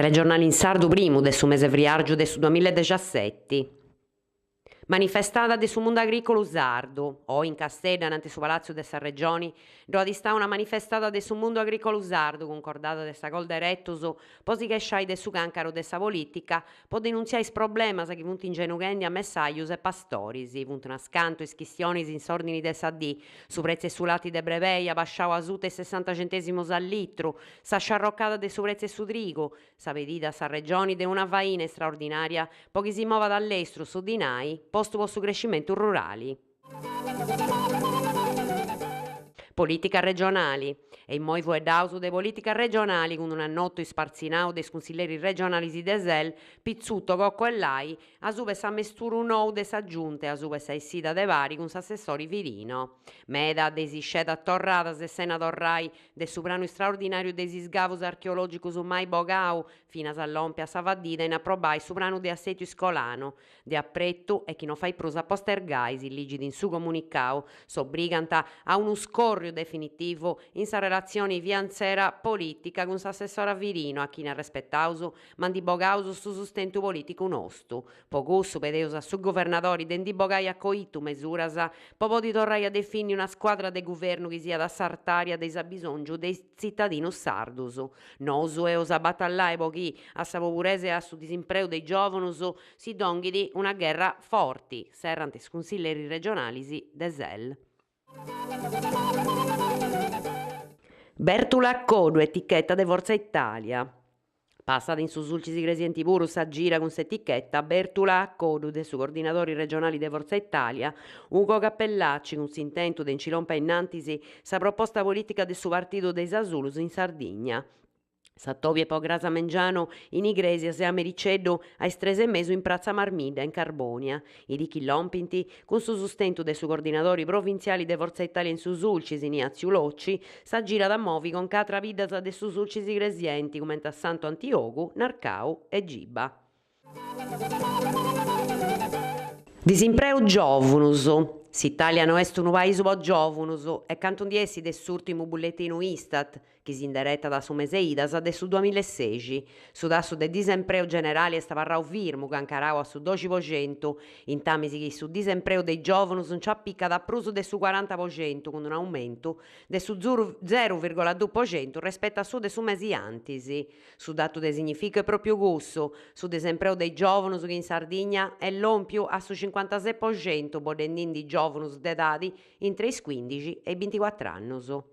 Telegiornali in sardu primu de su mese friàrgiu de su duamilla e dexaseti. Manifestada de su mundu agrìcolu sardu. Oi in Casteddu, ananti su Palàtziu de sa Regioni, ddoe at istau una manifestada de su mundu agrìcolu sardu cuncordada de sa Colderetus po si chesciai de su càncaru de sa polìtica po denuntziai is problemas chi funt ingenughendi a messajus e pastoris. Funt unas cantu is chistionis in s'òrdini de sa dì, su pretziu 'e su lati de brebei abasciau asuta 'e sessanta centèsimus a litru, sa sciarrocada de su pretziu 'e su trigu, sa pedida a sa Regioni de una faina istraordinària po chi si movat a lestru su dinai postu po su crescimentu rurali. Polìtica regionali. E immoi fueddaus de polìtica regionali cun un'annotu ispartzinau de is cunsilleris regionalis de Sel, Pizzuto, Cocco e Lai, asuba 'e s'amesturu nou de sa Giunta e asuba 'e sa essida de pari cun s'assessori Firino. Meda de is iscedas torradas e sena torrai de su pranu istraordinàriu de is isgavus archeològicus mai bogau, finas a lompi a sa faddida in aprobai su pranu de assètiu iscolanu, de apretu e chi no fait prus a postergai, si ligit in su comunicau, s'obrigant a unu scòrriu definitivu in sa relatzioni fiantzera polìtica cun s'assessora Firino a chini arrespetaus ma ndi bogaus su sustentu polìticu nostu. Po cussu pedeus a su guvernadori de ndi bogai a coitu mesuras po podi torrai a defini una scuadra de guvernu chi siat a s'artària de is abisòngius de is tzitadinus sardus. Nosu eus a batallai po chi a sa poburesa e a su disimpreu de is giòvunus si donghit una gherra forti, serrant is cunsilleris regionalis de Sel. Bèrtula a coddu, eticheta de Forza Italia. Passat in su Sulcis Igresienti puru sa gira cun s'eticheta Bèrtula a coddu de su coordinadori regionali de Forza Italia, Ugo Cappellacci, cun s'intentu de nci lompi a innantis sa proposta polìtica de su partidu de is asulus in Sardigna. S'atòbiu est po cras a mengianu in Igrèsias e a mericeddu a is tres e mesu in pratza Marmidda in Carbònia. Is chi lompint cun su sustentu de su coordinadori provintziali de Forza Italia in su Sulcis, Ignatziu Locci, sa gira at a movi conca a atras biddas de su Sulcis Igresienti cumenti a Santu Antiogu, Narcau e Giba. Disimpreu giòvunus. S'Itàlia no est unu paisu po giòvunus est cantu ndi essit de s'ùrtimu bulletinu Istat, chi si inderetat a su mese Idas de su duamilla e sexi. Su tassu de disempreu generali est abarrau firmu, cancarau a su doxi po centu, intamis chi su disempreu de is giòvunus nci apicat a prus de su cuaranta po centu, cun un'aumentu de su zeru virgola ddu po centu respetu a su de su mesi antis. Su datu de significu est pròpiu cussu, su disempreu de is giòvunus chi in Sardigna est lòmpiu a su cincuantasei po centu, boddendindi giòvunus de edadi intre is cuindixi e is binticuatr'annus.